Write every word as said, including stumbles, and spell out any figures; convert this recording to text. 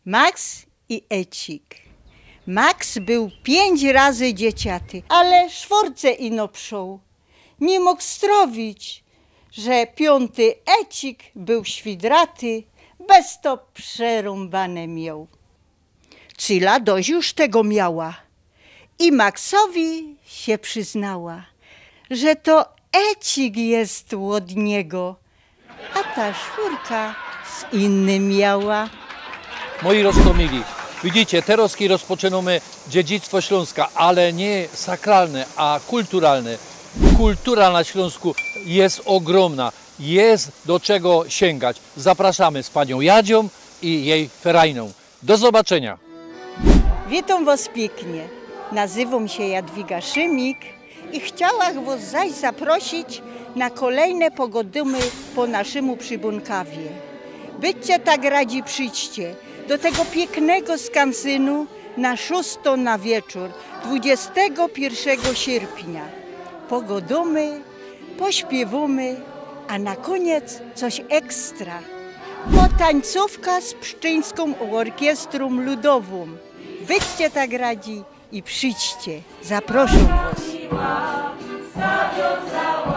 Max i Ecik. Max bōł piyńć razy dzieciaty, ale szworce ino przoł. Niy mōg strowić, że piōnty Ecik bōł świdraty, bez to przerōmbane mioł. Cyla dość już tego miała i Maxowi sie przyznała, że to Ecik je ôd niego, a ta szworka z innym miała. Moi roztōmili, widzicie, terŏz rozpoczynōmy dziedzictwo Ślōnska, ale niy sakralne, a kulturalne. Kultura na Ślōnsku je ôgrōmnŏ, je do czego sięgać. Zapraszamy z paniōm Jadziōm i jeji ferajnōm. Do zobaczynia. Witōm wŏs piyknie. Nazywōm sie Jadwiga Szymik i chciałach wŏs zaś zaprosić na kolejne Pogodōmy po naszymu przi Bōnkawie. Bydźcie tak radzi, przidźcie do tego piyknego skansynu na szōstŏ na wieczōr, dwudziestego piyrszego sierpnia. Pogodōmy, pośpiywōmy, a na kōniec coś ekstra. Potańcōwka z Pszczyńskōm Ôrkiestrōm Ludowōm. Bydźcie tak radzi i przidźcie. Zaproszōm wŏs.